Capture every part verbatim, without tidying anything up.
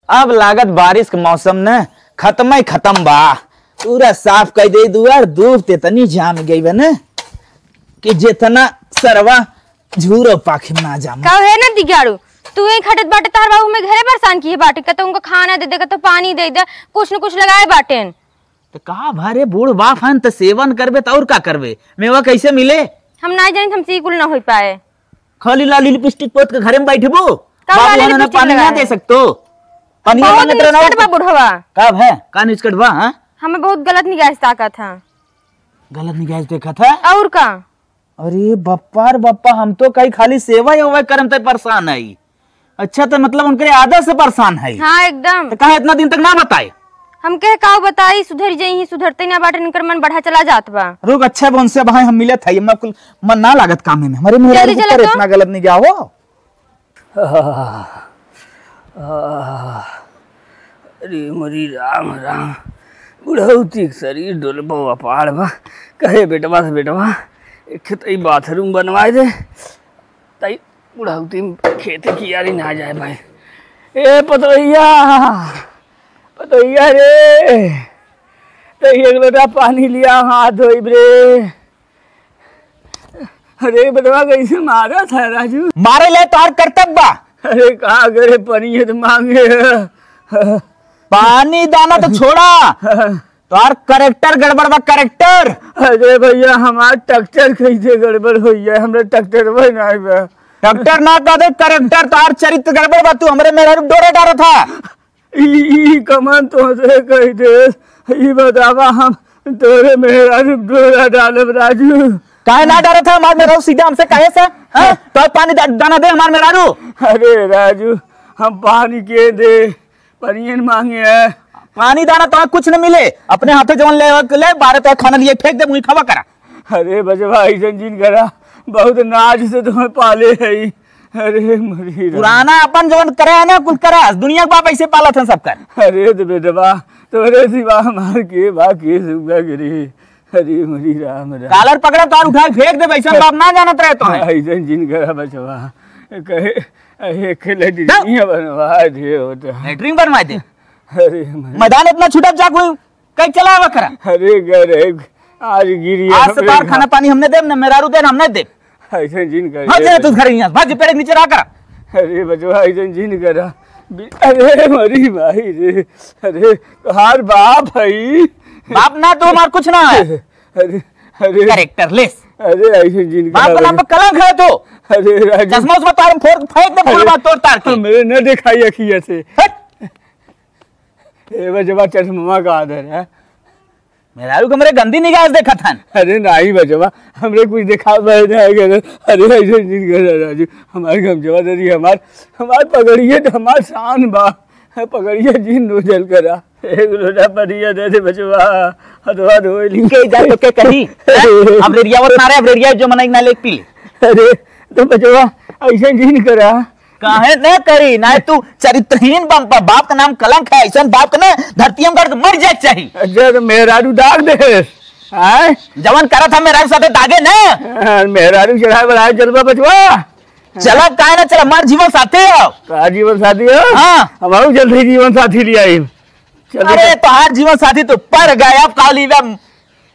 अब लागत बारिश के मौसम न खत्म ही खत्म बा। पूरा साफ कइ दे दुआर, दूब ते इतनी जाम गई बा न कि जितना सरवा झूरो पाखे ना जाम। का है ना दिगाड़ू, तू ही खटत बाटे, तहर बाबू में घरे परेशान किए बाटे, कतो उनको खाना दे दे, कतो पानी दे दे, कुछ न कुछ लगाए बाटेन। तो का भा रे, बूढ़ बाप हन तो सेवन करबे तो और का करबे, मेवा कैसे मिले? हम ना जानी, हमसे ई कुल ना हो पाए। खाली लाली लिपस्टिक पोत के घरे में बैठबो? का बाबू लाली हन, लिपस्टिक पानी ना लगाए? दे सकतो? पानी बहुत मांगत रहना निष्कट हो। बा बुढ़वा। का है? का निष्कट बा, हाँ? हमें बहुत गलत निगाह से ताकत है। गलत निगाह से देखत है? और का? अरे बप्पा रे बप्पा, हम तो कहीं खाली सेवा ही होवे करम ते परेशान है। अच्छा, तो मतलब उनके आदत से परेशान है? हाँ, एकदम। तो कहा इतना दिन तक ना बताए? हम कहे का बताई, सुधर जाई ही, सुधरते ना बाटे, इनकर मन बढ़ा चला जात बा। रुक, अच्छा बा उनसे भाई हम मिले था, ये मैं कुल मन ना लागत काम में, हमारे मेहरारू जल्दी के चलो ऊपर तो। इतना गलत नहीं गया हो। आह, आह, अरे मोरी राम राम, बुढ़ौती के शरीर डोलबो अपार बा। कहे बेटवा से, "बेटवा, एक ठे तई बाथरूम बनवाए दे, तई बुढ़ौती में खेत कियारी ना जाए भाई।" ए पतोहिया, पतोहिया रे, तई एक लोटा पानी लिया, हाथ धोइब रे। अरे बेटवा, कैसे मारा था राजू? मारे ले तोहर कर्तव्य बा। अरे का करे, पनिये तो मांगे। पानी दाना तो छोड़ा, तोहर character गड़बड़ बा, character। अरे भैया, हमार tractor कैसे गड़बड़ होइ जाए? हमरा tractor वही ना बा। Tractor ना कह दे, character, तोहर चरित्र गड़बड़ बा। तू हमरे मेहरारू डोरे डारत हा। ई, ई कमन तोहसे कहि दे, ई बतावा हम तोरे मेहरारू डोरा डालब राजू? काहे ना डारत है हमार मेहरारू सीधा हमसे कहे से? हाँ? तो पानी दा-, दाना दे हमार मेहरारू। अरे राजू, हम पानी के दे, पनियन मांगे है। पानी दाना तो कुछ न मिले, अपने हाथे जवन ले, ले बारे तो खाना लिए फेंक दे, मुँह खावा करा। अरे बचवा, ऐसन जिन करा, बहुत नाज से तुम्हें पाले है। अरे मरी राम। पुराना अपन जवन करे है ना, कुल करे है। दुनिया के बाप ऐसे पालत हैं सबकर। अरे तो बेटवा, तोरे सिवा हमार के बा, के सुगा गिरी। अरे मरी राम राम। Collar पकड़ा तो उठा के फेंक दे, ऐसा बाप ना जानत रहे तो है। ऐसन जिन करा बचवा, कहे, अहे, के लेटरिन बनवा दे होता। लेटरिन बनवा दे। अरे मरी। मैदान इतना छूटत जा कोई कहीं चला आवा करा। अरे गरे, आज गिरी आज से हमरे बाहर घर। खाना पानी हमने देब, न मेहरारू देन हमने देब। ऐसे जिन कर भाग जा तू घर यहाँ, भाग जा, पेड़ के नीचे रहा करा। अरे बचवा, ऐसे जिन करा। बि-, अरे मरी भाई रे, अरे तोहार बाप है। बाप ना तू हमार कुछ ना है। अरे, अरे। Characterless। अरे ऐसे जिन बाप करा के नाम भाई। पर कलंक है तू। अरे राजू। चश्मा उश्मा तार में फोड़ के फेंक दे, अरे, फूल बात तोड़ तार के। मेरे न दिखाई अखिया से। हट। ए बचवा, चश्मा का आदर है। मेहरारू के हमरे गंदी निगाह से देखत हन। अरे नाहीं बचवा, हमरे कुछ देखात बा ना, अरे, अरे, ऐसे जिन करा राजू, हमार गमछवा दे दी, हमार, हमार पगड़िए तो हमार शान बा, पगड़िए जिन नोचल करा। एक लोटा पनिया दे दे बचवा, हथवा धोए ली। के जाए तो के कही, हैं? अब रेडियावत ना रहे, अब रेडिया जो मनई ना लेके पी ले। अरे, तो बचवा, ऐसे जिन करा। काहे न करी? ना तू चरित्रहीन बन पा, बाप का नाम कलंक है, ऐसन बाप का ना धरती में गड़ के मर जाए के चाही। अच्छा, तो मेहरारू दाग दे, आय? जवन करत हम मेहरारू साथे दागे न। हाँ, मेहरारू चढ़ाए बढ़ाए चलबा बचवा। चलब काहे ना चलब, हमार जीवन साथी हो। का जीवन साथी हो? हाँ। हम आऊ जल्दी जीवन साथी ले आई। चल अरे, तोहार जीवन साथी तो पर गए, अब का लीबे?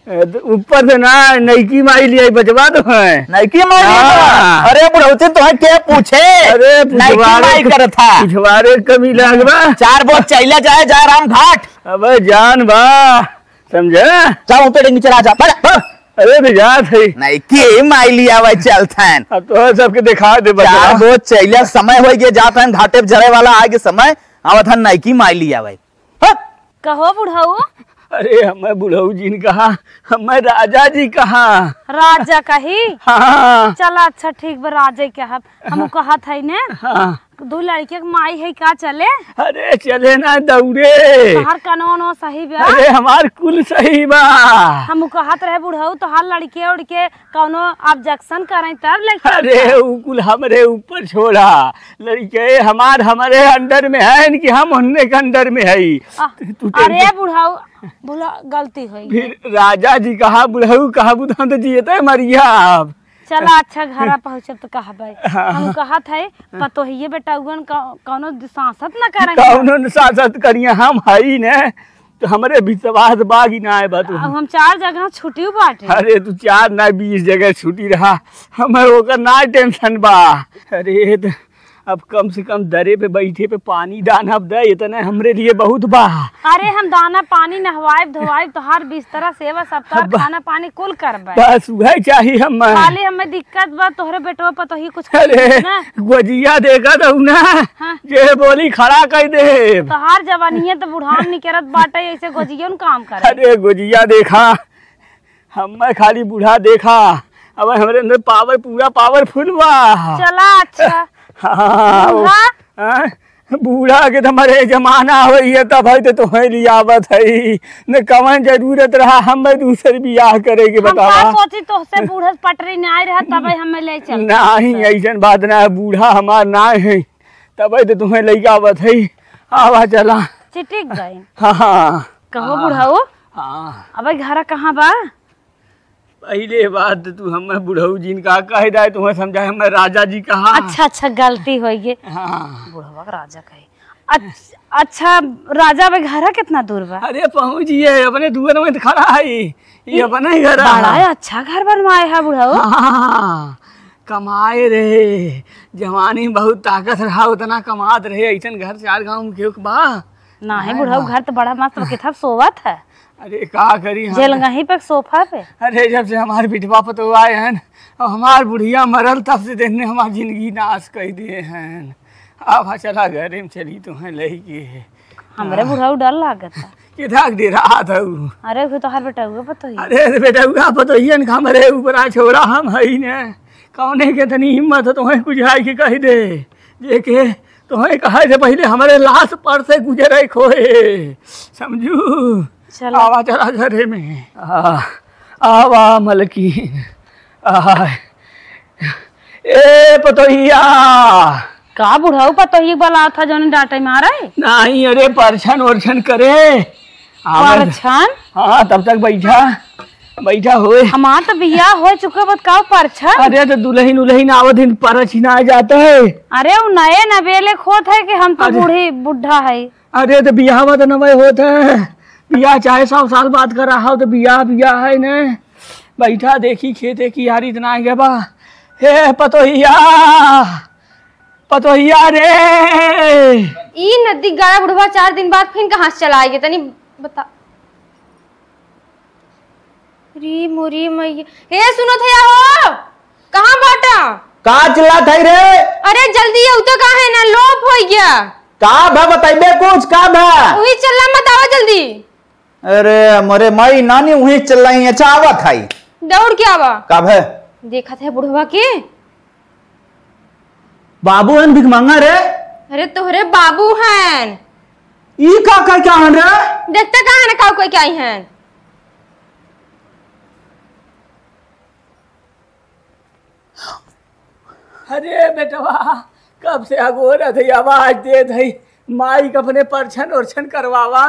ए, तो ऊपर से ना, नईकी माई लियाई बचवा तो है। नईकी माई लियाई बा? हाँ। अरे बुढ़ौती, तोहे के पूछे? अरे नईकी माई करत हा। पिछवारे कमी लाग बा। चार बोझ चइला जाए, जाए राम घाट। अबे जान बा, समझे? जा ऊपर नीचे आ जा, बढ़, बढ़। अरे तो जात है। नईकी माई लियावे चलथन। अब तो सबके देखा दे बचवा। चार बोझ चइला समय होइ गए, जात हन घाटे पे जरे वाला आगे समय, आवत हन नईकी माई लियावे। हट! कहो बुढ़ऊ। अरे हमें बुढ़ऊ जिन कहा, हमें राजा जी कहा। राजा कही? हाँ। चला अच्छा ठीक बा, राजा ही कहब। हम कहत है ने। हाँ। दो लड़के के माई है का चले? अरे चले ना दौड़े। तोहार कनवा उनवा सही बा? अरे हमार कुल सही बा। हम कहत रहे बुढ़ऊ तोहार लड़के उड़के कौनो objection करें तब लेके अरे, आइता। उ कुल हमरे ऊपर छोड़ा। लड़के हमार हमरे under में है कि हम उन्ने के under में है? आ, तू, तू अरे tension बुढ़ऊ, भला गलती होई। फिर राजा जी कहा, बुढ़ऊ कहा, बुढ़ऊ तो जियते मरिया आप। चला, अच्छा, घरा पहुँचब त कहबै। हाँ। हम कहत है, पतोहिए बेटउअन कौ-, कौनो सांसत न करें। कौनो न सांसत करिए, हम हई ने, तो हमरे विश्वास बा कि ना आए बा तू। अब हम चार जगह छुट्टी बाटे। अरे, तू चार ना, बीस जगह छुट्टी रहा, हमें ओकर ना tension बा। अरे, त अब कम से कम दरे पे बैठे पे पानी दाना दे, इतने हमरे लिए बहुत बा। अरे, हम दाना पानी, नहवाइब धोवाइब, तोहार बिस्तरा, सेवा सत्कार, अब खाना पानी कुल करबे। बस वही चाहिए हमें। खाली हमें दिक्कत बा, तोहरे बेटवा पतोही कुछ अरे, कही ना। गोजिया देखा दऊ ना, हाँ। जे बोली खड़ा कर दे। तोहार जवानिये तो बुढ़ान निकरत बाटे, ऐसे गोजियो न काम करे। अरे, गोजिया देखा, हमें खाली बूढ़ा देखा, अब हमरे अंदर power, पूरा powerful बा। चला, अच्छा। हाँ, बूढ़ा? हाँ, बूढ़ा के तो हमारे जमाना होई है, तब है तो तोहे लियावत है। न कवन जरूरत रहा हमें दूसर बियाह करे के, हम बतावा। का सोची, तोहसे बूढ़ा पटरी ना आए रहा, तब हमें ले चल। नहीं, ऐसन बात ना है, बूढ़ा हमार ना है, तब है तो तोहे लइका आवत है। आवा चला। चिटिक गए। हाँ, हाँ। कहो हाँ। बुढ़ऊ, हाँ। अब घरा कहाँ बा? पहिले बात तो तू हमें बुढ़ऊ जी का कह दे, तुम्हें समझाए, हमें राजा जी कहा। अच्छा, अच्छा, गलती होइ गई। हाँ। बुढ़वा के राजा कहे। अच्छ-, अच्छा, राजा, अब घरा कितना दूर बा? अरे, पहुँचिए, अपने दुआर में तो खड़ा है, ये ई अपने ही घर बड़ा है। अच्छा घर बनवाए है बुढ़ऊ। हाँ, कमाए रहे, जवानी में बहुत ताकत रहा, उतना कमात रहे, ऐसन घर चार गाँव में केहू के बा? नाही हाँ, बुढ़ऊ, हाँ। घर तो बड़ा मस्त बा, कितना सोवत है। अरे, का करी हम? जेलंगही पे, सोफा पे। अरे, जब से हमार बिटवा पतोह आए हैं, अब हमार बुढ़िया मरल, तब से देने हमार जिंदगी नाश कर दिए हैं। अब हाँ, चला घरे में चली, तुम्हें लेके। हमरे हाँ। बुढ़ऊ डर लागत है। किधर डेरात हऊ? अरे, वो तोहार बेटउआ पतोही। अरे, अरे, बेटउआ पतोहियन का हमरे ऊपर आ छोड़ा, हम हई ने। कौने के तनी हिम्मत है, तुम्हें कुछ आए के कह दे। जे के तोहे कहे से पहिले हमरे लाश पर से गुजरे खोए, समझू? चलो। आवा चला घरे में। आ, आवा मलकिन। आ, ए पतोहिया। का बुढ़ऊ पतोही वाला था जौन डांटे मारे? नहीं, अरे परछन ओरछन करे। आवा। परछन? हाँ, तब तक बैठा। बैठा होए। हमार तो बियाह हो चुका बा, का परछन? अरे, तो दुलहिन उलहिन आवत हिन, परछ ही ना जाता है। अरे, उ नए नवेले खोत है कि हम तो अरे। बूढ़ी बुढ़ा है। अरे, तो बियाह तो नवे होत है, बियाह चाहे सौ साल बाद करा हो, तो बियाह, बियाह है ने। बैठा देखी खेते की यारी इतना आगे बा। हे पतोहिया, पतोहिया रे। ई नदी गाया बुढ़वा चार दिन बाद फिर कहाँ से चला आएगी, तनी बता। री मोरी मैया, हे सुनत है हो, कहाँ बाटा? का चिल्लात है रे? अरे जल्दी आओ तो, का है ना लोप हो गया। का भा बताइबे कुछ, का भा? वही चिल्ला मत, आवा जल्दी। अरे मोरे माई नानी वही चिल्लाई, अच्छा आवत है। दौड़ के आवा। का भा? देखत है बुढ़वा के। बाबू हन भिख मांगा रे। अरे तोहरे बाबू हन। ई का कह के आहन रे? देखते का हन का कह के आई हन। अरे बेटवा, कब से अगोरत है, आवाज देत है, माई के अपने परछन ओरछन करवावा।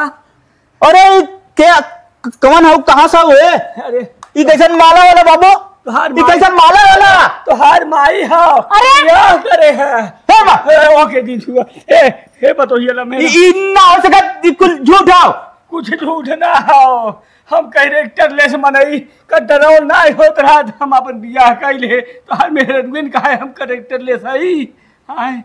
अरे, ई के, क-, कवन हऊ, कहाँ से हऊ, ए? अरे। ई कैसन माला वाला बाबू? तोहार ई माई। कैसन माला वाला? तोहार माई हौ। अरे। बियाह करे है। हे माँ। ए, ओके, दिन छुआ। ए, हे पतोहिया ला मेरा। ई, ई ना हो सकत, ई कुल झूठ हौ। कुछ झूठ ना हौ। हम character less मनई का डराव ना होत रहत, हम अपन बियाह कइले। तोहार मेहररुएन कहे हम character less हई। आए।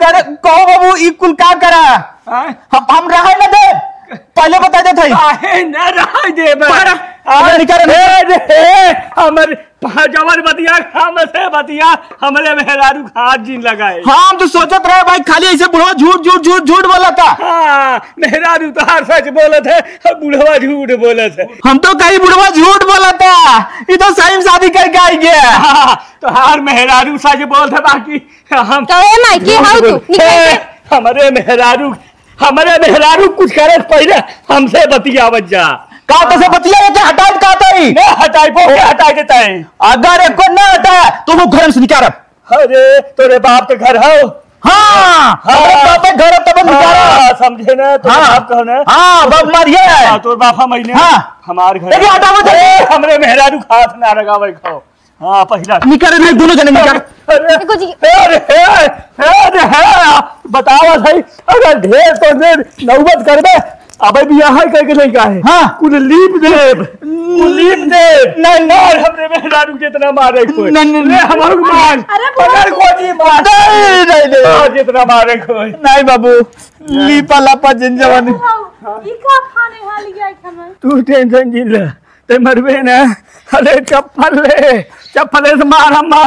कर, कहो बाबू, ई कुल का करा? आय? हम, हम रहे न दे। पहले बता देत हई। काहे न रहे देबे? पर, आय? अरे निकल, निकल। ए, रे, ए, हमर जवन बतिया, हमसे बतिया, हमरे मेहरारू के हाथ जिन लगाए। हम तो सोचत रहे भाई, खाली ऐसे बुढ़वा झूठ, झूठ, झूठ, झूठ बोलता। हाँ, मेहरारू तोहार सच बोलत है, अब बुढ़वा झूठ बोलत है। हम तो कही बुढ़वा झूठ बोलता, ई तो सही में शादी करके आई गया। हाँ, तोहार मेहरारू सच बोलत है, बाकी हम कहे माई, के हाउ तू? निकल ए, के। हमरे मेहरारू, हमरे मेहरारू कुछ करे से पहिले हमसे बतियावत जा। का तो से बतियावत जा, हटाई का तई? ना हटाई, वो क्या हटाई देता है? अगर एको ना हटा, तो वो घर में से निकाल। अरे, तोरे बाप के घर हौ? हाँ, हाँ। हमरे बाप के घर है, तब निकाल। हाँ, समझे ना, तोरे हाँ। बाप कौन है? हाँ, बाप मारिए। हाँ, तोर बाप हम अइले। हाँ। हमार घर। देखिए, हटाओ, हटाओ। अरे, हमरे मेहरारू के हाथ ना लगावे खाओ। हाँ, पहिला। निकर, नहीं, दोनों जने निकर। अरे, देखो जी। अरे, हे, हे, हे, बतावा सही, अगर ढेर तो ढेर नौबत करबे, अबे बियाह कइके लइका है। हाँ। कुल लीप देब, कुल लीप देब। नहीं, नहीं। मार हमरे मेहरारू जितना मारे कोई। नहीं, नहीं, ले, नहीं। हमरो मार। अरे, पकड़ को जी मार। नहीं, नहीं, नहीं। मार जितना मारे कोई। नहीं बाबू, लीपा लापा जिन जवानी। अरे, बुढ़ऊ, ई का खाने हाल गया है खाना? तू tension जिन ले। ते मरबे ना। अरे चप्पल ले, चप्पल से मार अम्मा।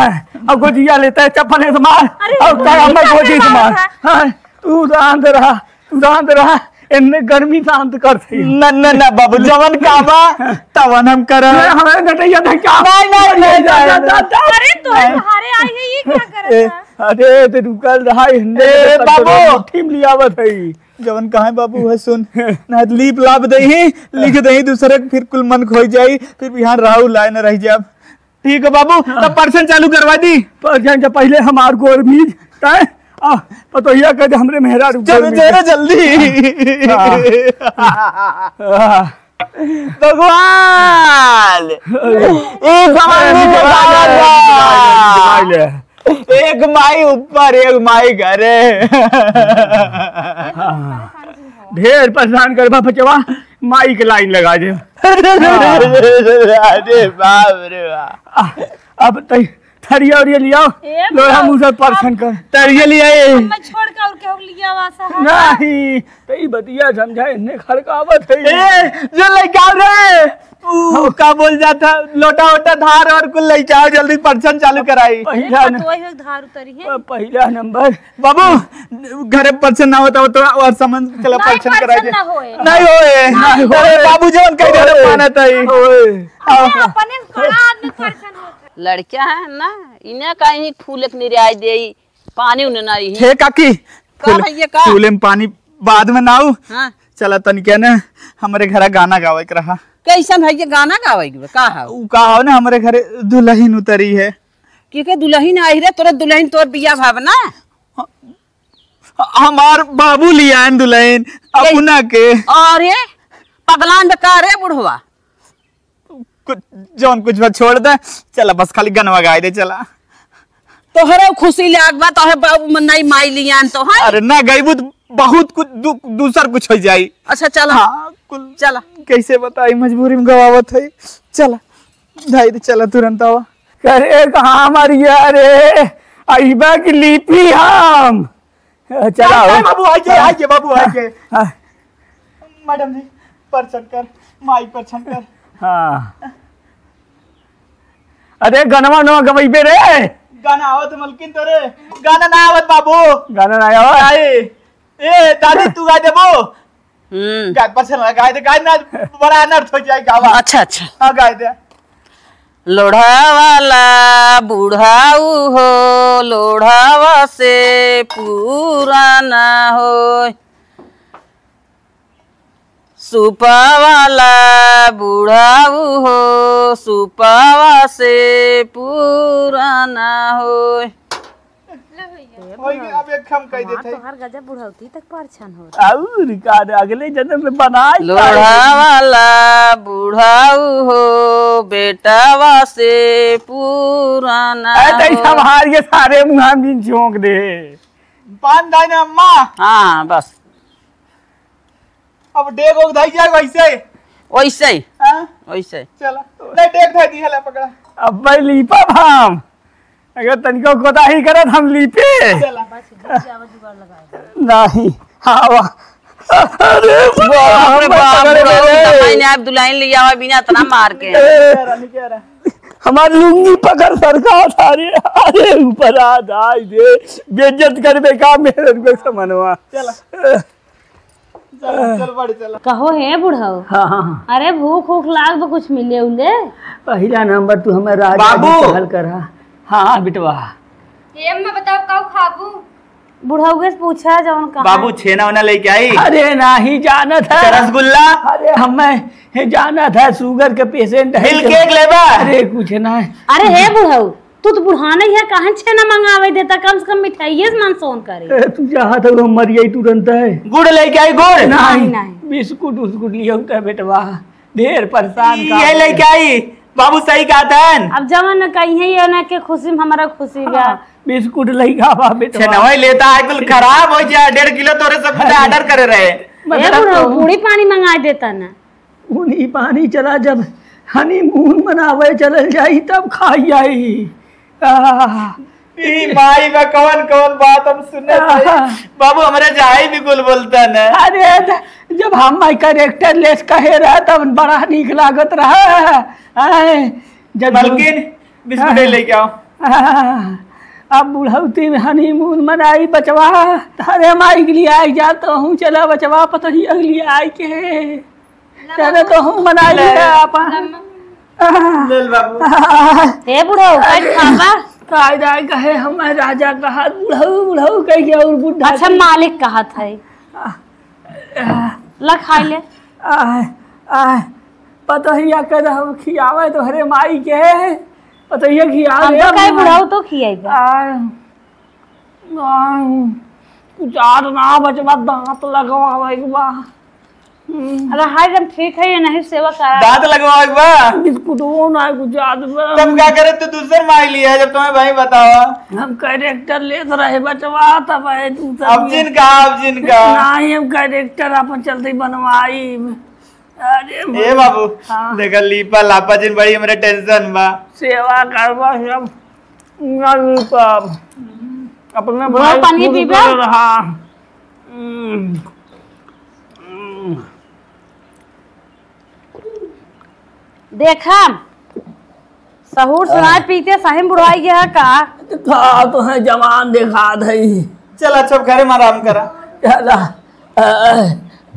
अब गोजिया लेता है, चप्पल से मार। अरे, और क्या अम्मा, गोजी से मार। हाँ, तू शांत रहा, तू शांत रहा। इन्ने गर्मी शांत कर थी। न, न, न बाबू, जवन का बा, तवन हम करब। अरे, हमें नटैया था क्या? नहीं, नहीं, नहीं, नहीं, नहीं। अरे, तो तुम्हारे आई है, ये क्या करत है? अरे, तो रुकल रहा, इन्ने ए, बाबू। मुट्ठी में लियावत है। जवन कहाँ है बाबू, है सुन। ना लीप लाप देही, लिख देही दूसरे के, फिर कुल मन खोई जाई, फिर बिहान राहु लाए न रह जाब। ठीक है बाबू, हाँ। तब परछन चालू करवा दी। परछन से पहले हमार गोर मीज, तय, आ, पतोहिया कह दे हमरे मेहरारू चलो, गोर मीज। चलो जल्दी। हाँ। हाँ। भगवान, अरे। एक भगवान अरे, भगवान। एक माई ऊपर, एक माई घरे। ढेर परेशान करबा बचवा, माई के लाइन लगा दे। अरे बाप रे बाप। आ, अब तई थरिया उरिया लियाओ, ए, लोढ़ा बाप। मुसर परछन कर। थरिया लिया ए। हमें छोड़ के और केहू लिया वासा है? नहीं, तई बतिया समझा, इन्हें खड़कावत है। ए, जो लइका रे, ऊ, का बोल जाता, लोटा वोटा धार और कुल लइका आओ, जल्दी परछन चालू कराई। पहिला न-, तो वही धार उतरी है। प-, पहिला नंबर। बाबू, घरे परछन ना होता हो तो और समझ चला नहीं, परछन कराई परछन दे। ना होए। नहीं होए। नहीं अरे होए। बाबू जवन कह दे होए। मानत है। होए। अरे अपने बड़ा आदमी परछन होता है। लड़कियां हैं ना, इन्हें कहीं फूल एक निराय दे, पानी उन्हें ना रही। हे काकी, का फूल, भैया का? फूले में पानी बाद में नाऊ। हाँ। चला तनिके ना हमरे घरा गाना गावे के रहा। कैसन है ये गाना गावे के बा? का है? उ का हो ना, हमरे घरे दुलहिन उतरी है। के के दुलहिन आई रे? तोरे दुलहिन तोर बिया भाव ना? हमार बाबू लियान दुलहिन अपना के। अरे पगलान बे का रे बुढ़वा? कुछ, जौन कुछ बा छोड़ दे, चला बस खाली गनवा गाए दे, चला। तोहरे खुशी लाग बा, तोहे बाबू मन नहीं माई लियान तो है। अरे ना गईबू तो बहुत कुछ दू-, दूसर कुछ हो जाई। अच्छा चला। हाँ, कुल चला। कैसे बताई, मजबूरी में गवावत है। चला, धाई दे, चला तुरंत आवा। अरे कहाँ मरिया रे, अइबा की लीपी हम। चला हो। बाबू, आइए, आइए, बाबू, आइए। हाँ। मैडम जी, परछन कर, माई परछन कर। हाँ। अरे, गनवा नवा गवइबे रे। गाना आवत मलकिन तोरे। गाना ना आवत बाबू। गाना ना आवत? आए। ए, दादी, तू गा देबो? हम्म। गा, परछन लगा दे, गा ना, बड़ा अनर्थ हो जाए गावा। अच्छा, अच्छा। हाँ, गा दे। लोढ़ा वाला बुढ़ाऊ हो, लोढ़ावा से पूरा ना होय। सुपा वाला बुढ़ाऊ हो, सुपावा से पूरा ना होय। लो भैया। वही अब एक हम कह देते हैं। तोहार गजब बुढ़ौती तक परछन हो। और का रे, अगले जन्म में बनाई लोढ़ा वाला बुढ़ाऊ हो, बेटावा से पूरा ना ए, तई हो। संभाल के सारे मुहान दिन झोंक दे। बांध दाई ना अम्मा। हाँ, बस। अब डेग ओग धई जाए वैसे। वैसे ही। हाँ? वैसे ही। चला। नहीं, डेग धई दी हला पकड़ा। अब भाई लीपा भाम। अगर तनिको कोताही करत हम लीपे। चला। नहीं। हाँ, वाह। अरे बाप रे बाप, पकड़ बुढ़ऊ, ले। कमाई ने आप दुल्हन लिया हुआ बिना इतना मार के। ए, हमार लुंगी पकड़ सरकार सारे। अरे ऊपर आ, दाई दे। बेइज्जत करबे का मेरे को समनवा। चला। चल, चल, बड़ी चल। कहो हे बुढ़ऊ। हाँ, हाँ, हाँ। अरे भूख ऊख लाग बा, कुछ मिले उले? पहिला नंबर तू हमें राजा बाबू। जी कहल करा। हाँ, हाँ, बिटवा। ए अम्मा बताओ, का खाबू? बुढ़ऊ के पूछा जौन कहा। बाबू, छेना ओना लेके आई? अरे नाही, जानत है। अच्छा, रसगुल्ला? अरे हमें हे जानत है, sugar के patient है। Milk cake लेबा? अरे कुछ ना। अरे हे बुढ़ऊ, तू तो बुढ़ाने ही है, काहे छेना मंगावे देता, कम से कम मिठाइये से मन सोन करे। ए, तू चाहत हो हम मर जाई तुरंत है। गुड़ लेके आई, गुड़? नहीं, नहीं। बिस्कुट उस्कुट लिया होता है बेटवा, ढेर परेशान ये का लेके आई। बाबू सही कहत हन। अब जवन कहिए ये ना के खुशी में हमारा खुशी बा। हाँ, बिस्कुट लइका बा बेटवा। छेनवा लेता है, कुल खराब हो जा, डेढ़ किलो तोरे सब कुछ अरे। Order करे रहे। ए मतलब बुढ़ऊ, तो पूरी पानी मंगाइ देता ना। पूरी पानी चला, जब honeymoon मनावे चलल जाई तब खाई आई। आह। ई माई बा कवन कवन बात हम सुने थे। आह। बाबू हमरे जाई भी कुल बोलता न। अरे त-, जब हम माई character less कहे रहे तब बड़ा नीक लागत रहा। आए, जब मलकिन, बिस्कुट आह। लेके आओ। आह, अब बुढ़ौती में honeymoon मनाई बचवा, तारे माई के लिए आई जा तो हूँ चला बचवा, पतोहिया के लिए आई के। चलो तो हूँ मना ले। लिया आपा। ले ले बाबू। हे बुढ़ऊ, कई खाबा? काय दाई कहे हम राजा कहा बुढ़ऊ, बुढ़ऊ कह के और बुढ़ा अच्छा, कह। मालिक कहत है। ला खाई ले। आय, आय, पतोहिया के तो हम खियावे तोहरे माई के। पतोहिया खिया हम दे तो कहे बुढ़ऊ तो खियाई बा। आय। आम, कुछ आर ना बचवा, दांत लगवावे के बा। हम्म। अरे हाय, जब ठीक है, ये नहीं सेवा करा। दांत लगवावे के बा? बिस्कुटवो ना कुछ आर बा। तब का करे, तू दूसर माई लिया, जब तुम्हें भाई बतावा। हम character लेत रहे बचवा, तब है तू सब अब ये जिन का, अब जिन का। नहीं, हम character अपन चलते बनवाई। अरे ए बाबू, हाँ। देखा लीपा लापा जिन बड़ी हमरे tension बा। सेवा करबा सब, ना लीपा। अपने बुआ भाई पानी खुद पीबा? कर रहा। हम्म। हम्म। देखा, सहूर सुनाए हाँ। पीते सही में बुढ़ाई गया का? का तो है जवान देखात है। चल अच्छा, अब घरे में आराम करा। चला। आय,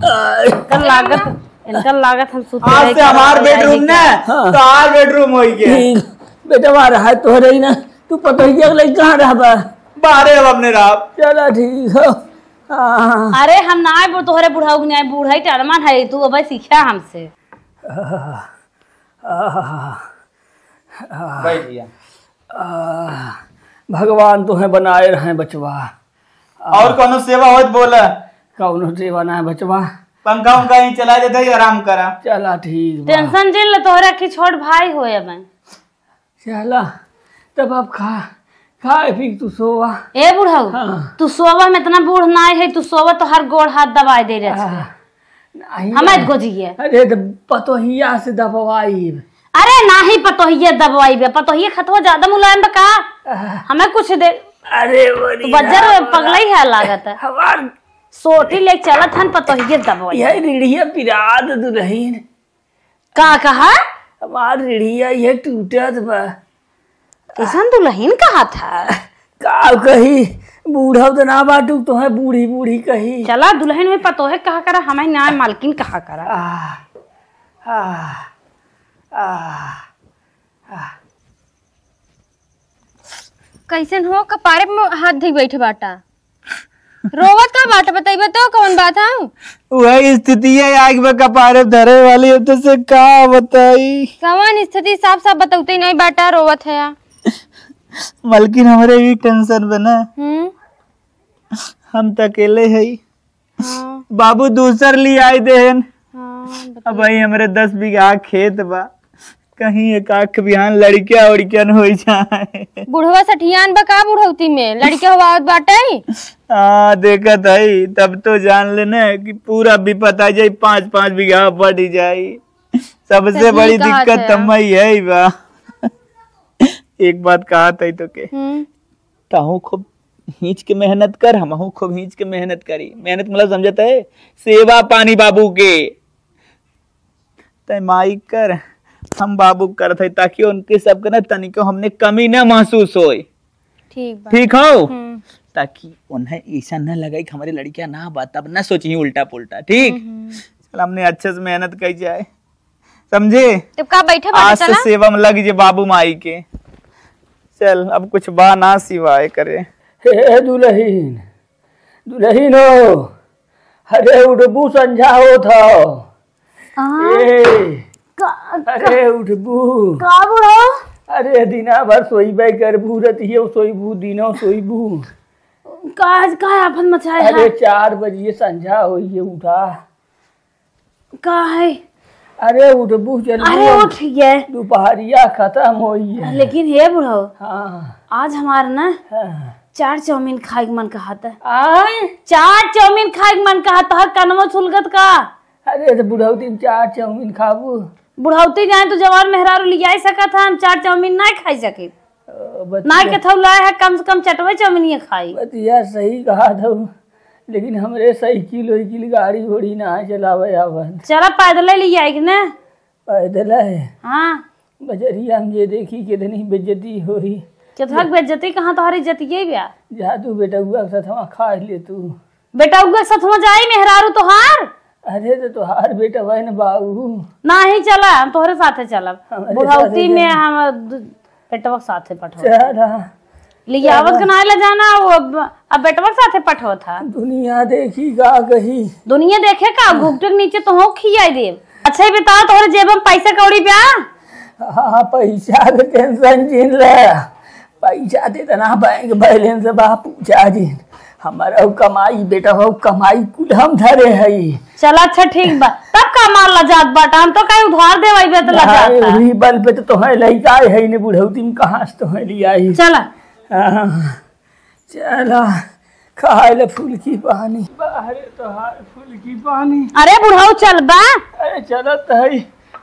आय। इनकर लागत, इनकर लागत हम सुते आज रहे से के हमार आराम bedroom करा। ना, हाँ। तो आर bedroom होई गया। ठीक, बेटवा रहा तोहरे ही ना, तू पतोहिया के लइका कहाँ रहबा? बाहरे अब अपने रात। चला ठीक हो। हाँ। अरे हम ना आए, तोहरे बुढ़ऊ के नहीं आए, बूढ़ा ही टरमन है, तू अब सीखा हमसे। आह, आह, आह, बैठ भैया। आह, भगवान तोहें बनाए रहे बचवा। आह। और कौनो सेवा होत बोला? कौनो सेवा ना है बचवा। पंखा उंखा यहीं चला देते ही आराम करा। चला ठीक बा। Tension जिन ले, तोहरे की छोट भाई होए अब। चला, तब अब खा, खाए पी तू सोवा। ए बुढ़ऊ, हाँ। तू सोवा में इतना बूढ़ नाय है, तू सोवा तो हर गोड़ हाथ दबाए दे रहे हाँ। नहीं हमें यार। गोजिए। अरे तो पतोहिया से दबवाई। अरे नाही पतोहिया दबवाई बे, पतोहिया खतवा ज्यादा मुलायम बा का? आह। हमें कुछ दे। अरे बड़ी बज्जर राम पगलई है लागत है। हमार सोटी ले चलत हन पतोहिया दबवाई। यह रीढ़िया पिरात दुलहिन। का कहा? हमार रीढ़िया ये टूटत बा। कैसन दुलहिन कहा था? का कही, बूढ़ा तो ना बाटू, तोहे बूढ़ी बूढ़ी कही। चला दुलहिन में पतोहे कहा करा, हमें ना मालकिन कहा करा। आह, आह, आह, आह। कैसन हो, कपारे पे हाथ धई बैठे बाटा? रोवत का बात बतइबे तो कौन बात है? वही स्थिति है आग में कपारे धरे वाली, अब तो से का बताई? कवन स्थिति साफ साफ बतौते नहीं बाटा, रोवत है या? मलकिन हमरे भी tension बना। हम्म। हम त अकेले है। हाँ। बाबू दूसर ली आई देहन। हाँ, अब बताइए। भाई हमरे दस बीघा खेत बा, कहीं एक आख बिहान लड़किया उड़किया न हो जाए। बुढ़वा सठियान बा का बुढ़ौती में? लड़किया हुआ बाटे? हाँ, देखत है, तब तो जान लेने कि पूरा विपत आ जाई, पाँच पाँच बीघा बढ़ जाई। सबसे सही बड़ी कहा दिक्कत था। तम्मा यही बा। एक बात कहा था तो के, हम्म। तहूँ खूब हींच के मेहनत कर, हमहूँ खूब हींच के मेहनत करी। मेहनत मतलब समझत है, सेवा पानी बाबू के। तय माई कर, हम बाबू करत है, ताकि उनके सबके ना तनिको हमने कमी ना महसूस होए। ठीक बा। ठीक हो? हम्म। ताकि उन्हें ऐसा न लगे कि हमारे लड़कियां ना बा, तब ना सोची उल्टा पुल्टा। ठीक? हम्म, हम्म। चल, हमने अच्छे से मेहनत करी जाए, समझे? तब का बैठे बाटे, आज से चला। सेवा में लग जे बाबू माई के। चल, अब कुछ बा ना सिवाय करे। हे दुलहिन, दुलहिन हो, अरे उठबू, संझा होत हौ। हाँ। ए, का, अरे का, उठबू। का बुढ़ऊ? अरे दिना भर सोइबे करबू, रतियो सोइबू, दिनो सोइबू। का आज का आफत मचाए अरे है? चार बजिए संझा होइए, उठा। का है? अरे उठबू जल्दी। अरे उठ गए। दुपहरिया खतम होई है। लेकिन हे बुढ़ऊ, हाँ। आज हमार ना हाँ। चार चाउमीन खाए के मन कहत है। आय? चार चाउमीन खाए के मन कहत है, कनवा छुलगत का? अरे तो बुढ़ौती में चार चाउमीन खाबू? बुढ़ौती जाए तो जवान मेहरारू लियाई सकत है, हम चार चाउमीन ना खाई सके। ओ, बतिया। ना के थौलाए है, कम से कम चटवे चाउमीन ये खाई। बतिया सही कहा था, लेकिन हमरे साइकिल वाइकिल गाड़ी घोड़ी ना चलावे आवत। चला पैदल ले आई कि ना? पैदल है। हाँ। बजरिया में जे देखी कितनी बेइज्जती होई। केतहक बेइज्जती कहाँ, तोहरी इज्जतिये बा। जा तू बेटउआ के साथ वहाँ खा ले तू। बेटउआ के साथ वहाँ जाई मेहरारू तोहार? अरे तो तोहार बेटवा है न बाऊ। नाही चला, हम तोहरे साथे चलब। हमरे बुढ़ौती साथे में चल। हम दु-, बेटवा के साथे पठवा। चला। लियावत के ना ले जाना, वो अब, अब बेटवा के साथे पठवत हा। दुनिया देखी का कही। दुनिया देखे का, घुघटे के नीचे तो हो खियाई देब। अच्छा, ये बताओ, तोहरे जेब में पैसा कौड़ी बा? हाँ, पैसा के टेंशन जिन ले। पैसा तो इतना बैंक बैलेंस बा, पूछा जिन। हमार कमाई, बेटा हो, कमाई कुल हम धरे हई। चला, अच्छा, ठीक बा। तब का मार लजात बाटा? हम तो कहीं उधार देवाई बे तो लजात नहीं, बा। वही बल पे तो तोहे लइका है ने बुढ़ौती में, कहाँ से तोहे लियाई? चला। हाँ, चला, खाए ले फुलकी पानी। बाहरे तोहार फुलकी पानी। अरे बुढ़ऊ, चल बा। अरे चलत है,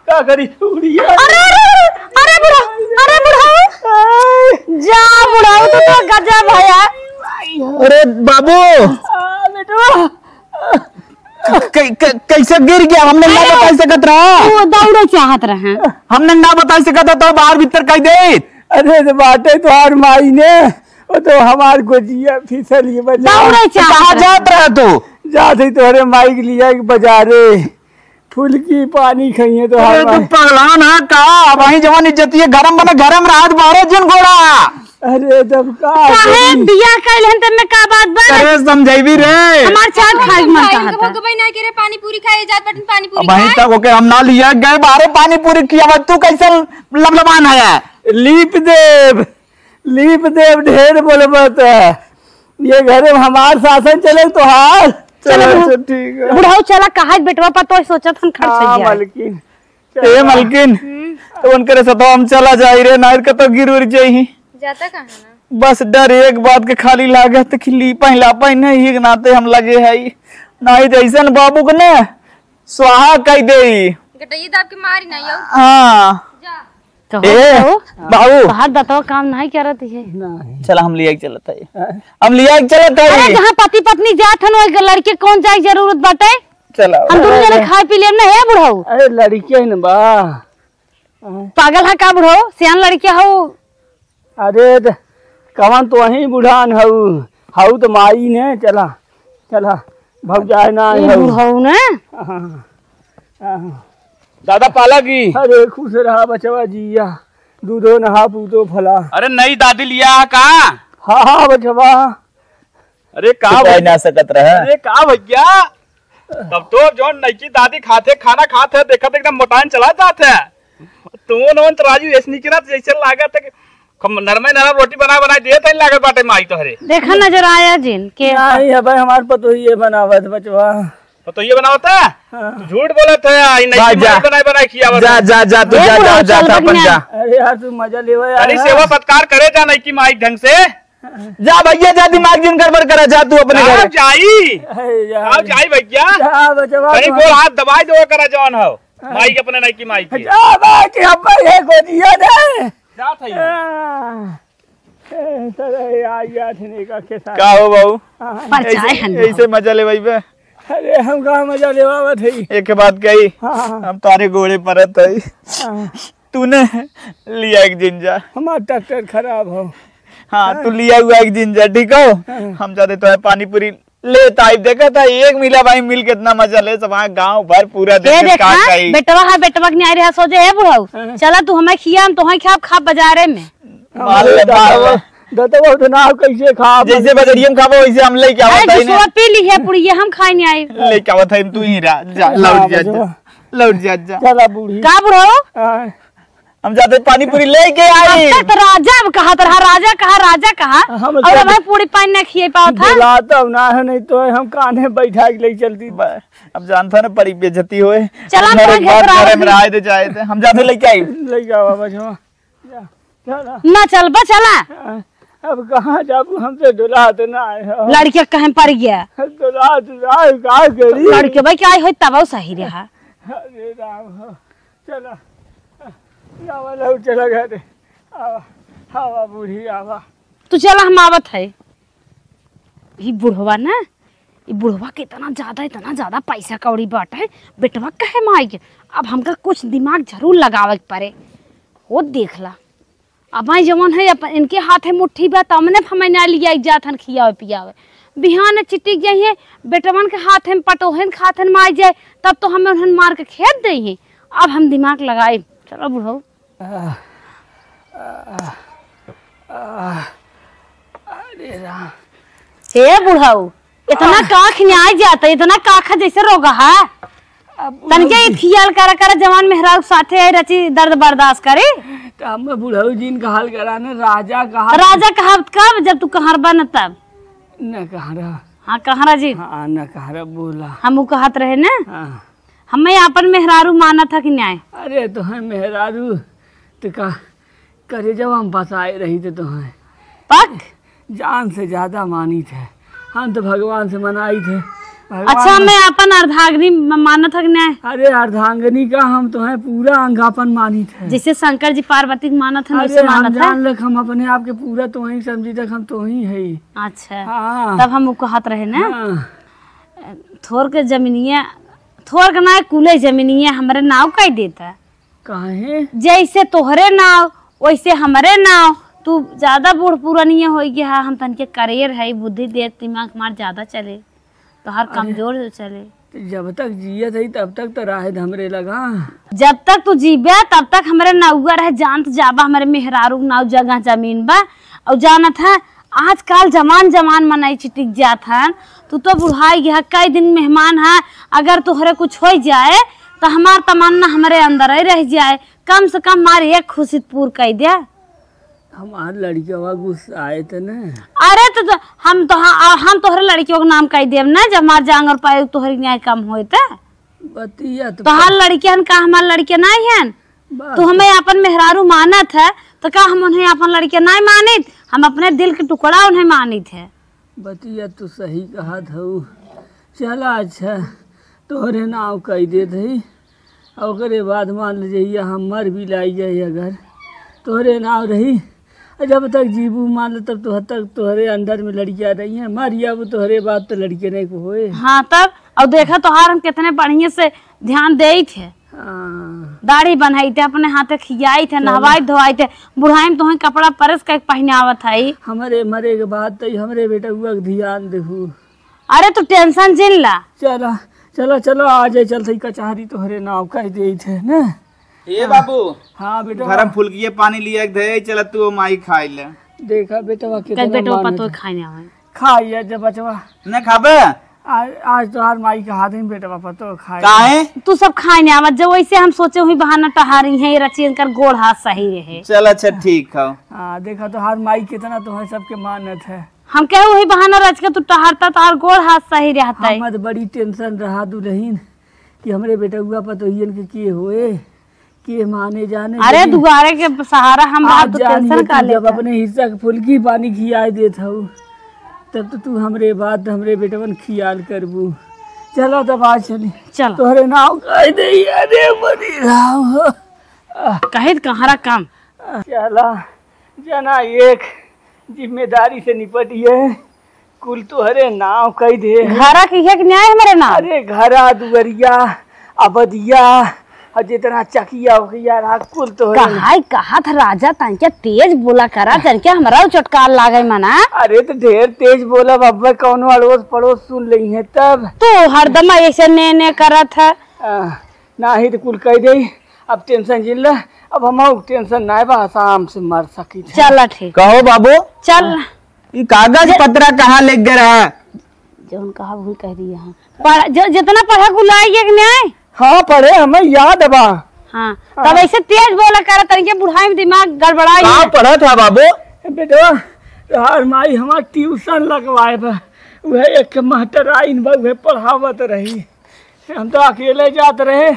का करी उड़िया। अरे, अरे, अरे, अरे बुढ़ऊ, अरे बुढ़ऊ। आय। जा बुढ़ऊ, तू तो गजब है यार। अरे बाबू। आ, बेटवा। क-, क-, कैसे गिर गया? हमने ना अरे, बताई सकत रहा। वो दौड़े चाहत रहे। हमने ना बताई सकत रहा तो बाहर भीतर कह दे। अरे तो बाटे तोहार माई ने, वो तो हमार गोजिया फिसल के बचा। दौड़े चाहत कहाँ रहे। जात रहा तू? जात ही तोहरे माई के लिया के बाजारे। फुलकी पानी खइए तो अरे हम तू पगलान है का? अब वहीं जवान इज्जतिये गरम बने, गरम रहत बारे जिन घोड़ा। अरे तब का काहे करी? बियाह कइल हन तब में का बात बा? अरे समझाइबी रे। हमार चाट खाए के मन कहत है। भगवान ना के रे पानी पूरी खाए जात बटन पानी पूरी अब वहीं खाए। तक ओके हम ना लिया गए बारे पानी पूरी किया, अब तू कैसे लबलबान है? लीप देव, लीप देव ढेर बोलबत। ये घरे में हमार शासन चले तोहार। चलो चलो, बुढ़ऊ। अच्छा, ठीक है। बुढ़ऊ चला, कहा बेटवा पर तो सोचत हन खर्च हाँ, हो जाए। मलकिन। ए मलकिन, हम्म। तो उनकरे साथ हम चला जाई रे, नाइर का तो गिर उर जाई। जाता कहाँ ना? बस डर एक बात के खाली लागत कि ली पहिला पहिने ही के नाते हम लगे हई। नाहीं तो ऐसन बाबू के ना स्वाहा कह देई। गटैया दाब के मारी ना यो। हाँ। जा। कहो ए, तो, बाबू। तोहार दतवा काम नहीं करत है। नहीं। चला, हम लिया के चलत है। हाँ। हम लिया के चलत है। अरे, जहाँ पति पत्नी जात हन, वही लड़के कौन जाए के जरूरत बाटे? चला। हम दोनों जने अरे। खाए पी लेब ना, हे बुढ़ऊ। अरे, लड़के न बा। पागल है का बुढ़ऊ? सियान लड़के हऊ। अरे, त कवन तो वहीं बुढ़ान हऊ, हऊ तो माई ने। चला, चला, भौजाई ना ए हऊ। बुढ़ऊ ने? हाँ, हाँ। दादा पाला की। अरे खुश रहा बचवा जिया, दूधो नहा पूतो फला। अरे नई दादी लिया का? हाँ, हाँ बचवा। अरे का छुपाई भैया? ना सकत रहा। अरे का भैया, तब तो जौन नईकी दादी खाते खाना खात है, देखत एकदम मोटाइन चला जात है। तू नौन तो राजू ऐसे निकला तो जैसे लागत है कि हम नरमे नरम रोटी बना बना दिए थे, लागत बाटे माई तोहरे। देखा नजर आया जिन के। नहीं है भाई, हमार पतोहिए बनावत बचवा। पतोहिए बनावत है? हाँ। तू झूठ बोलत है, आई नहीं जा, कि जा। माई बनाई बनाई खियावत जा, है। जा, जा, तू ए जा, बुढ़ऊ, जा, जा, चल तू अपन बकना। जा। अरे यार, तू मजा लेवा यार। अरे सेवा सत्कार करे जा नहीं कि माई ढंग से। जा भैया, जा, दिमाग जिन गड़बड़ करा, जा तू अपने का घर। जाई? अरे यार। का जाई भैया? जा बचवा, कहीं तू गोड़ हाथ दबाई दो करा जौन हो। हाँ। माई के अपने नहीं की माई के। जा बा कि अब ये गोदिया दे। जा था ये। हाँ। ए, सर, ए, आ गया थे नहीं का के साथ। का हो बाबू? हाँ। परचाए हन ऐसे, बाबू। ऐसे मजा ले भाई बे। अरे हम कहाँ मजा लेवा थे? एक बात कही, हाँ, हाँ। हम तारे गोड़े परत है। हाँ। तूने लिया एक दिन जा। हमार ट्रैक्टर खराब हो। हाँ, हाँ। तू लिया हुआ एक दिन जा, ठीक हो? हाँ। हम जाते तो है पानी पूरी लेत आई। देखा था एक मिला भाई मिल कितना मजा ले सब, हाँ, गांव भर पूरा ये देश देखा, का कही। बेटवा है, बेटवा के नहीं आ रहा, सोचे, "हे बुढ़ऊ, हाँ। चला तू हमें खिया, हम तोहें खिया, खा बाजारे में।" मार ले, मार ले। दतवा, दतवा तो ना कैसे खा, जैसे बजरिया में खाबो वैसे हम लेके आवत अरे है ना। जुसवा पी ली है पुड़िया, हम खाए नहीं आई। लेके आवत है, तू ही रह, जा, हाँ, लौट जा, बजवा। जा। लौट जा, जा। चला बूढ़ी। का बुढ़ऊ? हाँ। हम जाते पानी पूरी लेके आई। अब तक तो राजा अब कहत रहा, राजा कहा, राजा कहा। हम और अब पूरी पानी ना खिए पावत है। बुलाता ना है, नहीं तो हम कान्हे बैठा के ले चलती। ब-, अब जानता ना पड़ी बेइज्जती होए। चला, हम तो एक बार घर में रह दे जाए थे। हम जाते लेके आई। लेके आओ बाबा, चलो। जा, चला। ना चलबा, चला। अब कहाँ जाबू, हमसे डोलात ना है। लड़के कहे पड़ गया। डोलात ना है, का करी? लड़के भाई क्या होई तब सही रहा। अरे राम हो। चला, आवा लहू, चला घरे। आवा, आवा बूढ़ी, आवा। तू चला, हम आवत है। ई बुढ़वा ना, ई बुढ़वा के इतना ज्यादा, इतना ज्यादा पैसा कौड़ी बाटे, बेटवा कहे माई के। अब हमका कुछ दिमाग जरूर लगावे के पड़े। हो देख ला, अब आई जवन है अपन इनके हाथे मुट्ठी बा, तमने हमें ना लिया जात हन खियावे पियावे। बिहान चिटिक जाइए, बेटवन के हाथे में पटोहन के हाथे में आई जाए, तब तो हमें उन्हन मार के खेत दे हैं। अब हम दिमाग लगाई। चलो बुढ़ऊ। आह, आह, आह, अरे राम। हे बुढ़ऊ, इतना आह। काख न्याय जाता, इतना काखा जैसे रोगा है। अब तनके बुढ़ऊ ई खियाल करा करा जवान मेहरारू साथे आई रची दर्द बर्दाश्त करे। तो हम बुढ़ऊ जी इनका हाल करा ने राजा कहा। राजा कहा कब जब तू कहाँ बा न तब। न कहाँ रहा। हाँ कहाँ रहा जी। हाँ न कहाँ रहा बोला। हम उ कहत रहे ना। हाँ। हमें आपन मेहरारू मानत है कि न्याय। अरे तो है मेहरारू तो का करे जब हम बसाए रही थे तो हैं। पक। जान से ज्यादा मानी थे। हम तो भगवान से मनाई थे। भगवान अच्छा, में मैं आपन अर्धांगिनी म-, मानत है कि न्याय। अरे अर्धांगिनी का हम तो हैं पूरा अंग आपन मानी थे। जैसे शंकर जी पार्वती के मानत है अरे वैसे हम मानत है। जान लग हम अपने आप के पूरा तो ही समझी तक हम तो ही है। अच्छा। हाँ। तब हम उ कहत रहे ना। हाँ। थोर के जमीनिया, थोर के ना कुले जमीनिया हमरे नाव कह देता। काहे? जैसे तोहरे नाव, वैसे हमरे नाव। तू ज्यादा बूढ़ पुरानिया होइ गया है, हम तनके करेर है, बुद्धि दे, दिमाग हमार ज्यादा चले, तोहार अरे, कमजोर चले। तो जब तक जियत है, तब तक तो राहे हमरे लगा। जब तक तू जीबे, तब तक हमरे नौआ रहे, जानत जाबा, हमरे मेहरारू के नाव जगह जमीन बा। और जानत है, आजकल जवान जवान मनई चिटिक जात हन, तू तो बुढ़ाई गया, कई दिन मेहमान है, अगर तोहरे कुछ होइ जाए, तो हमार तमन्ना हमरे अंदर ही रह जाए, कम से कम हमार एक खुशी पूर कई दे। हमार लड़िकवा गुस्साए त न। अरे तो, तो हम तो, हाँ, हम तोहरे लड़िकवा के नाम कई देब ना, जब हमार जांग और पाए तोहरे न्याय कम होए त। बतिया तो तोहार लड़िकन का हमार लड़िके नाहीं हन? बात तू हमें आपन मेहरारू मानत है, तो का हम उन्हें आपन लड़िके नाहीं मानित? हम अपने दिल के टुकड़ा उन्हें मानित है। बतिया तू सही कहत हऊ। चला अच्छा, तोहरे नाव कई देत हई। और ओकरे बाद मान ले जहिया हम मर भी लाई जाए अगर, तोहरे नाव रही। और जब तक जीबू मान ले तब तोहर तक तोहरे अंदर में लड़कियाँ रही हैं। मर जाबू तोहरे बाद तो लड़के नहीं को होए। हाँ तब, और देखा तोहार हम कितने बढ़िया से ध्यान देइत है। हाँ। दाढ़ी बनाइत है, अपने हाथे खियाइत है, चलो। नहवाइत धोवाइत है, बुढ़ाई में तोहें कपड़ा प्रेस करके पहनावत है। हमरे मरे के बाद तो हमरे बेटउआ के ध्यान देहू। अरे तू tension जिन ला। चला, चला, चला, आ जाए, चलते ही कचहरी तोहरे नाव कह देइत है ना। ए बाबू, हाँ बेटा। घर में फुलकिए पानी लिया के दे, चला तू माई खाई ले। देखा बेटवा कल कितना बेटवा मान पतोह है। खाए ना आवे। खाइए जब बचवा। न खाबे? आज, आज तोहार माई के हाथ में बेटवा पतोह खाए। काहे? तू सब खाए ना आवत, जब वैसे हम सोचे हुई बहाना टहारी है, रचियन कर गोड़ हाथ सही रहे। चल अच्छा ठीक है। हाँ, देखा तोहार माई कितना तोहे सबके मानत है। हम कहे वही बहाना रच के तू टहरता, तोहार गोड़ हाथ सही रहता है। हम तो बड़ी tension रहा दुल्हन कि हमरे बेटउआ पतोहियन के, के होए, के माने जाने आज जदी दुआरे के सहारा हम रहा, आज तू जान tension ले का तू जब लेता? अपने हिस्सा के फुलकी पानी खियाए देत हऊ, तब तो तू हमरे बात, हमरे बेटवन खियाल करबू। चला तब आज चली। चल। तोहरे नाव कह दे, अरे बड़ी राम हो। कहे त कहाँ रहा काम? चला, जना एक जिम्मेदारी से निपटिए, कुल तोहरे नाव कह दे। घरा के है कि न्याय हमरे नाव? अरे घरा दुआरिया, अबदिया, और जितना चकिया उकिया रहा, कुल तोहरे नाव। कहाई कहा था राजा, तनके तेज बोला करा, तनके हमरा चटकार लागे मना। अरे तो ढेर तेज बोला बाबा, कौनो अड़ोस पड़ोस सुन लेइहें तब। तू हरदम ऐसे ने ने करत है। आ, नाही तो कुल कह दे, अब tension जिन ले, अब हम tension नाय बा, आराम से मर सकी थे। चल ठीक। कहो बाबू। चल। ई कागज पत्रा कहाँ लेके गए रहा? जौन कहा वही कह दिया है। पढ़-, जो, जितना पढ़ा कुल आई एक न्याय। हाँ, पढ़े, हमें याद बा। हाँ, तब ऐसे तेज बोला करा, तनिके बुढ़ाई में दिमाग गड़बड़ाई का है। पढ़त है बाबू? ए बेटवा, तोहार माई हमार ट्यूशन लगवाए बा, उहे एक मास्टर आइन बा, उहे पढ़ावत रही। हम तो अकेले जात रहे,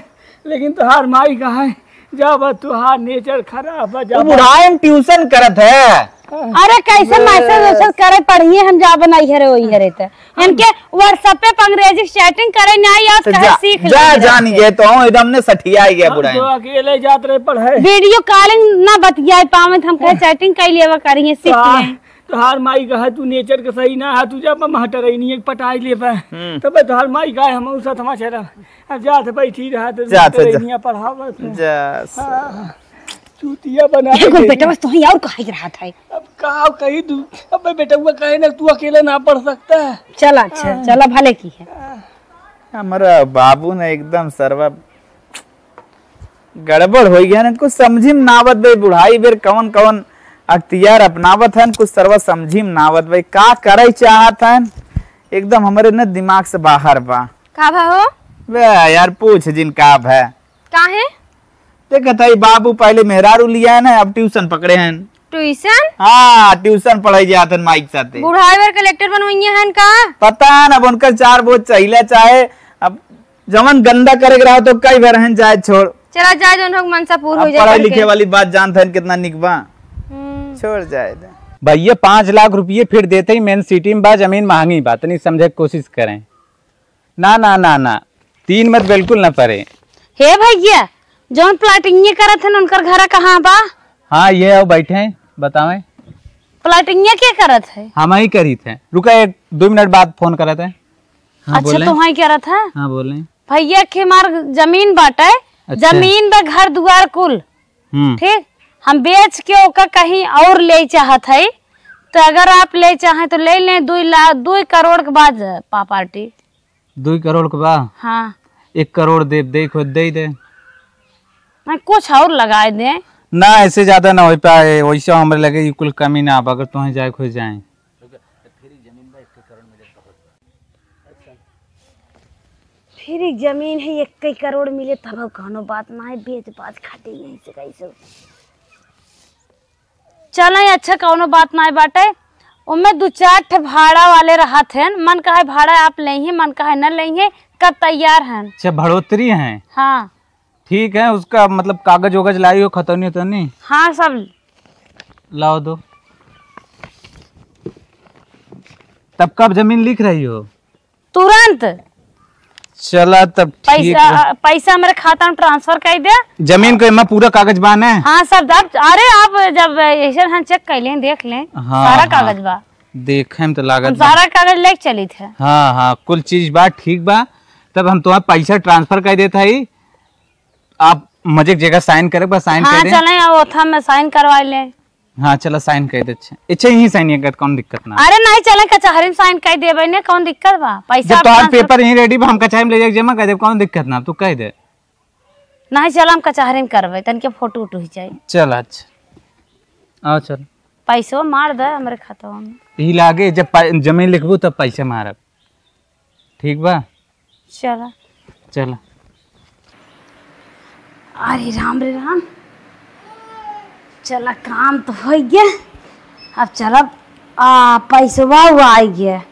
लेकिन तोहार माई कहा है, जा बा, तोहार नेचर खराब बा, जा वो बा। बुढ़ाई में ट्यूशन करत है। अरे कैसे हाँ। मैसेज वैसेज करे, पढ़िए हम जाब नहीं हरे वही हरे त। इनके WhatsApp पे अंग्रेजी चैटिंग करे नहीं, आज तो कहे जा, सीख जा, ले। जान गए तो हम एकदम ने सठिया गया हम बुढ़ाई। तो अकेले जात रहे पढ़े। वीडियो कॉलिंग ना बतियाए पावे, तो हम कहे चैटिंग कर लेवा करिए, सीख हाँ। लें। तोहार माई कहा, "तू नेचर के सही ना है, तू जा बा मास्टर है, नहीं एक पटाई ले बा।" हम्म। तब तोहार माई कहा, "हम उस साथ हमारा चला।" अब जात बैठी रहा तो जात है, जा। पढ़ावत है। जा, हाँ, चूतिया बना एगो के बेटा दे। बस तोही और कहे रहा था। अब का कही तू? अब बेटवा कहे ना, "तू अकेला ना पढ़ सकता है।" चला, अच्छा, हाँ। चला, भले की है। हमारा बाबू ने एकदम सरवा गड़बड़ होइ गया है, कुछ समझी में ना आवत बे, बुढ़ाई बेर कवन कवन अख्तियार अपनावत हन, कुछ सरवा समझी में ना आवत बे, का करे चाहत हन, एकदम हमरे न दिमाग से बाहर बा। का भा हो? बे यार, पूछ जिन का भा। काहे? देखत हई बाबू पहले मेहरारू लिया है ना, अब ट्यूशन पकड़े हैं। ट्यूशन? हाँ, ट्यूशन पढ़ाई जात हन माई के साथे। बुढ़ाई बेर कलेक्टर बनवइया हन का? पता न, अब उनकर चार बोझ चाहिला चाहे, अब जवन गंदा करे के रहा तो कई बार हन जाए छोड़। चला जाए, जौन हो मनसा पूर अब हो जाए पढ़ाई करके। लिखे वाली बात जानत हन कितना निक बा। हम्म। छोड़ जाए दे। भैया, पाँच लाख रुपये फिर देते ही मेन सिटी में बा, जमीन महंगी बा, तनी समझे के कोशिश करें। ना, ना, ना, ना, तीन मत बिल्कुल ना परे। हे भैया, जौन प्लाटिंग करत हन, उनकर घरा कहाँ बा? हाँ, ये आओ बैठे हैं, बतावें। प्लाटिंग के करत है? हम ही करीत हैं। रुका, एक दो मिनट बाद फोन करत हैं। हाँ, अच्छा, बोलें। तो वहीं करत है? हाँ, बोलें। भैया के हमार जमीन बाटे, अच्छा। जमीन बा, घर दुआर कुल। हम्म। ठीक, हम बेच के ओका कहीं और ले चाहत है, तो अगर आप ले चाहें तो ले लें, दो लाख, दो करोड़ के बाद प्रॉपर्टी। दो करोड़ के बा? हाँ। एक करोड़ दे, दे, खुद दे दे। ना, कुछ और लगाए दे। ना, ऐसे ज्यादा ना हो पाए, वैसे हमरे लगे ये कुल कमी ना बा, अगर तुहें जाए, खुद जाए। फिर एक जमीन है, एक कई करोड़ मिले तब कौनो बात ना है, बेच बाच खाते यहीं से कैसे। चलें, अच्छा, कौनो बात नाय बाटे। ओमे दू चार ठे भाड़ा वाले रहत हैं, मन कहे भाड़ा आप लेइहें, मन कहे न लेइहें, कब तैयार हैं। अच्छा, भड़ोतरी हैं। हाँ। ठीक है, उसका मतलब कागज वगज लाई हो, खतौनी उतौनी? हाँ, सब। लाओ दो। तब कब जमीन लिख रही हो? तुरंत। चला तब ठीक पैसा, बा। पैसा हमरे खाता में ट्रांसफर कर दे। जमीन को एमा पूरा कागज बा ने? हाँ, सब दब-, अरे आप जब ऐसे हम चेक कर लें, देख लें, हाँ, सारा हाँ। कागज बा। देखे में तो लागत हम बा। सारा कागज लेके चली थे। हाँ, हाँ, कुल चीज बा, ठीक बा। तब हम तुम्हारा पैसा ट्रांसफर कर देत हई, आप मजे के जगह साइन करे बा, साइन हाँ, कर दें। चलें, ओथा में साइन करवा लें। हाँ, चला, साइन कर दे। अच्छा, अच्छा, यहीं साइन कर, कौन दिक्कत ना। अरे नहीं, चलें, कचहरी में साइन कर देबे ने, कौन दिक्कत बा? पैसा जब तोहार अपना पेपर यहीं रेडी बा, हम कचहरी में ले जाके जमा कर देब, कौन दिक्कत ना, तू कह दे। नहीं, चला, हम कचहरी में करबे, तनिके फोटो उटो ही चाहिए। चल, अच्छा, आओ, चल। पैसो मार दे हमरे खातवा में। ई लागे, जब पा-, जमीन लिखबू, तब पैसा मारब, ठीक बा? चला। चला। अरे राम रे राम। चला, काम तो होइ गया। अब चला, आ, पैसवा हुआ आई गया।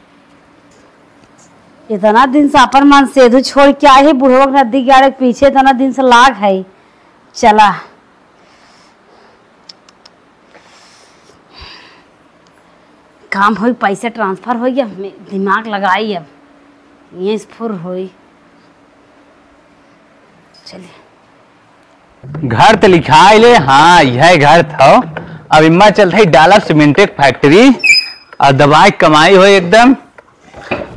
इतना दिन से अपन मन सेधु छोड़ के आए है, बुढ़वा के नदी किनारे के पीछे इतना दिन से लाग है। चला। काम होई, पैसा ट्रांसफर होई, अब मैं दिमाग लगाई, अब ये फुर होई। चलिए। घर त लिखाई ले, हाँ, यह घर था। अब इम्मा चलत है डाला सीमेंट के फैक्ट्री, और दबाई कमाई होई एकदम।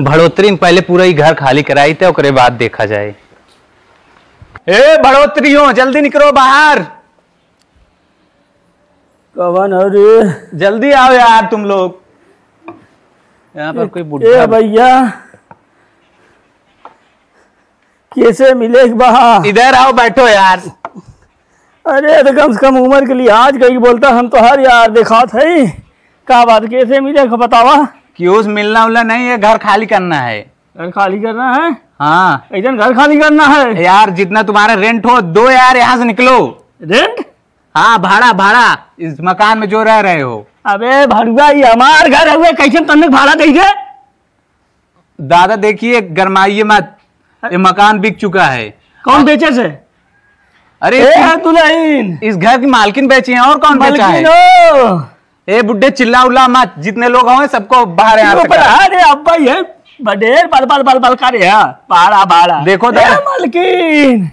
भड़ोतरी में पहले पूरा ही घर खाली कराई थे, ओकरे बाद देखा जाए। ए भड़ोतरी हो, जल्दी निकलो बाहर। कवन हो रे? जल्दी आओ यार तुम लोग। यहाँ पर कोई बुढ़ा ए भैया, कैसे मिले एक बार? इधर आओ, बैठो यार। अरे, तो कम से कम उम्र के लिहाज कई बोलता, हम तो हर यार दिखात है। का बात, कैसे मिले, बतावा? क्यों, मिलना उलना नहीं है, घर खाली करना है। घर खाली करना है? हाँ। एकदम घर खाली करना है। यार, जितना तुम्हारा रेंट हो, दो यार, यहाँ से निकलो। रेंट? हाँ, भाड़ा, भाड़ा, इस मकान में जो रह रहे हो। अबे भड़ुआ, ये हमार घर हुए, कैसे तन्ने भाड़ा दे दे? दादा, देखिए, गरमाइए मत, ये मकान बिक चुका है। कौन बेचे से? अरे, ए, इस, दुल्हन। इस घर की मालकिन बेची है, और कौन बेचा है? मालकिन हो। ए बुड्ढे, चिल्ला उल्ला मत, जितने लोग हों सबको बाहर यहाँ से निकाल। अरे अब्बा, ये बडेर बल बल बल बल कर रहा, बाड़ा बाड़ा। देखो ए दादा। मालकिन,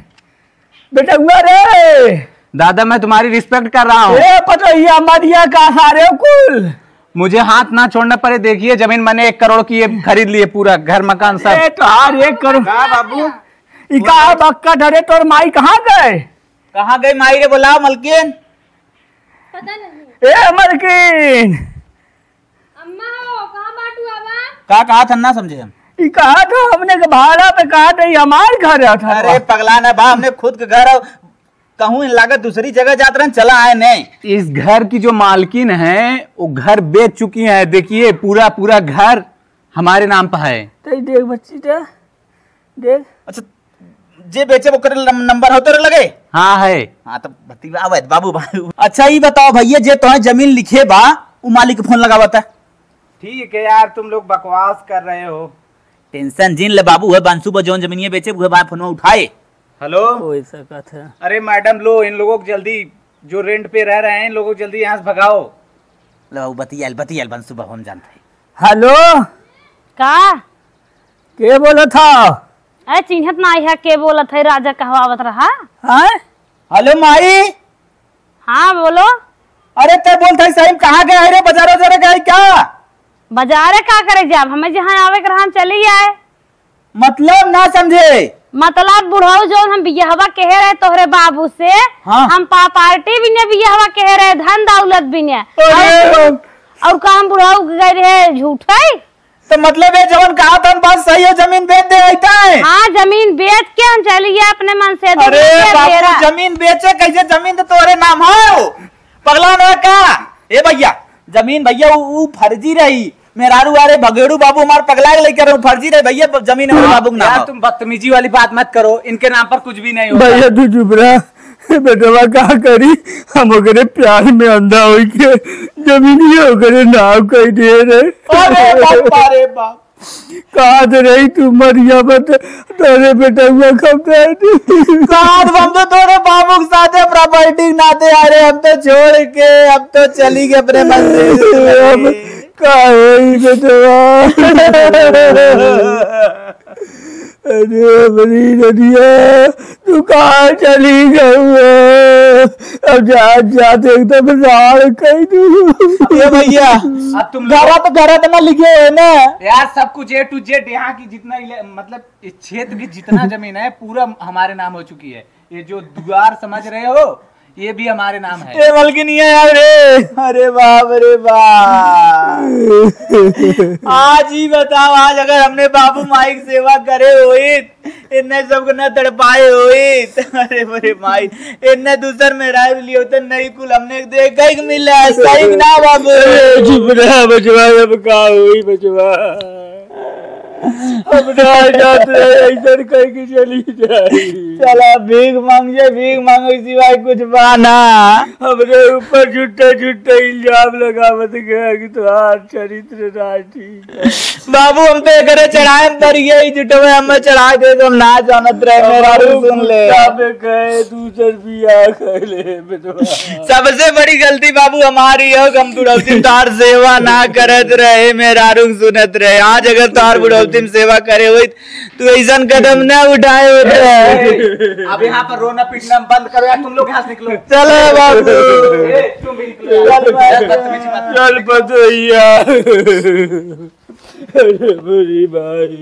बेटउआ रे। दादा, मैं तुम्हारी रिस्पेक्ट कर रहा हूँ। ए पतोहिया, मरिया का सारे कुल। मुझे हाथ ना छोड़ना पड़े। देखिए, जमीन मैंने एक करोड़ की ये खरीद ली है, पूरा घर मकान सब। ए तोहार एक करोड़। का बाबू? ई का बक्का धरे, तोर माई कहाँ गए? कहाँ गई माई रे, बुलाओ मलकिन। पता नहीं। ए मलकिन। अम्मा हो, कहाँ बाटू आवा? का कहा था ना समझे हम। ई कहा था हमने के भाड़ा पे कहा था, ई हमार घर है था। अरे पगला ना बा, हमने खुद के घर है। कहूँ लागत दूसरी जगह जात रहन, चला आए नहीं। इस घर की जो मालकिन है, वो घर बेच चुकी है। देखिए, पूरा, पूरा घर हमारे नाम पर है। तो देख बच्ची, तो देख। अच्छा, जे बेचे ओकर नम-, नंबर हो तोरे लगे? हाँ है। हाँ, तो बतियावत बाबू, बाबू। अच्छा, ई बताओ भैया, जे तोहे जमीन लिखे बा, उ मालिक के फोन लगावत है। ठीक है यार, तुम लोग बकवास कर रहे हो। टेंशन जिन ले बाबू, है बंसू बा जौन जमीनिया बेचे, उहे बा फोनवा उठाए। हेलो। वही सकत है। अरे मैडम, लो इन लोगों को जल्दी, जो रेंट पे रह रहे हैं, इन लोगों को जल्दी यहाँ से भगाओ। ले बाबू, बतियाल, बतियाल बंसू बा, हम जानते हैं। हेलो। का? के बोलत ह? अरे चिन्हत नाही है, के बोलत है, राजा कहवावत रहा। हैं? हेलो माई। हाँ बोलो। अरे ते बोलत है सही में, कहाँ गए है रे, बाजारे उजारे गए क्या? बाजारे का करे जाब, हमें जहाँ आवे के रहा हम चली आए। मतलब ना समझे। मतलब बुढ़ऊ जौन हम बियाहवा कहे रहे तोहरे बाबू से, हाँ। हम प्रॉपर्टी बिने बियाहवा कहे रहे, धन दौलत बिने। अरे और, और का हम बुढ़ऊ गए रहे झूठे? तो मतलब ये जवन कहा था बात सही है, जमीन बेच दे अइता है? हाँ, जमीन बेच के हम चली गए अपने मन से। अरे दुनिया बाबू, बेरा। जमीन बेचे कैसे? जमीन तो तोरे नाम हो, पगला ना का? ए भैया, जमीन भैया उ, उ फर्जी रही। मेहरारू, अरे भगेड़ू बाबू हमार पगला के लेकर फर्जी रहे भैया, जमीन हमारे बाबू के नाम यार, हो। तुम बदतमीजी वाली बात मत करो, इनके नाम पर कुछ भी नहीं होता। भैया तू चुप रहा, बेटवा का करी, हम ओकरे प्यार में अंधा होई के जमीन ये ओकरे नाम कई दे रहे। अरे बाप, अरे बाप। कहाँ से रही तू मरिया बत-, तोरे बेटवा खप जाए। कहाँ से हम तो तोरे बाबू के साथे प्रॉपर्टी नाते आ रहे, हम तो छोड़ के, हम तो चली गए अपने मंदिर से। अब का होई बेटवा? अरे बड़ी नदिया, तू कहाँ चली गऊ है? अब जात जात एकदम राड़ कई दू। ए भैया, अब तुम लोग घरा तो, घरा तो ना लिखे है ना? यार, सब कुछ A to Z यहाँ की जितना इले-, मतलब इस क्षेत्र की जितना जमीन है पूरा हमारे नाम हो चुकी है। ये जो दुआर समझ रहे हो, ये भी हमारे नाम है। ए मलकिनिया यार रे, अरे बाप रे बाप। आज ही बताओ, आज अगर हमने बाबू माई की सेवा करे होइत, इन्ने सबको न तड़पाए होइत। अरे मेरे माई, इन्ने दूसर मेहरारू लियो तो नहीं कुल हमने देख गई मिला है, सही ना बाबू? अरे चुप रहा बचवा, अब का होई बचवा? अब ना जात रहे, ऐसन कह के चली जाई। चला भीख मांग जे, भीख मांगे सिवाय कुछ बा ना। हमरे ऊपर झूठे झूठे इल्जाम लगावत गया कि तोहार चरित्र ना ठीक है। बाबू हम तो एकरे चढ़ाए पर ये ही झूठे में हमें चढ़ा दे तो हम ना जानत रहे, मेहरारू सुन ले। गुस्सा में कहे दूसर बियाह कर ले बेटवा। सबसे बड़ी गलती बाबू हमारी है, हम बुढ़ौती में तोहार सेवा ना करत रहे, मेहरारू सुनत रहे। आज अगर तोहार बुढ़ौती में सेवा करे होई, तू ऐसन कदम ना उठाए होत रहे। अब यहाँ पर रोना पीटना बंद करो यार, तुम लोग यहाँ से निकलो। चलो बाबू। ए, तुम भी निकलो यार। चल भाई। यार, बदतमीजी मत करो। चल बदोइया। अरे बुरी भाई।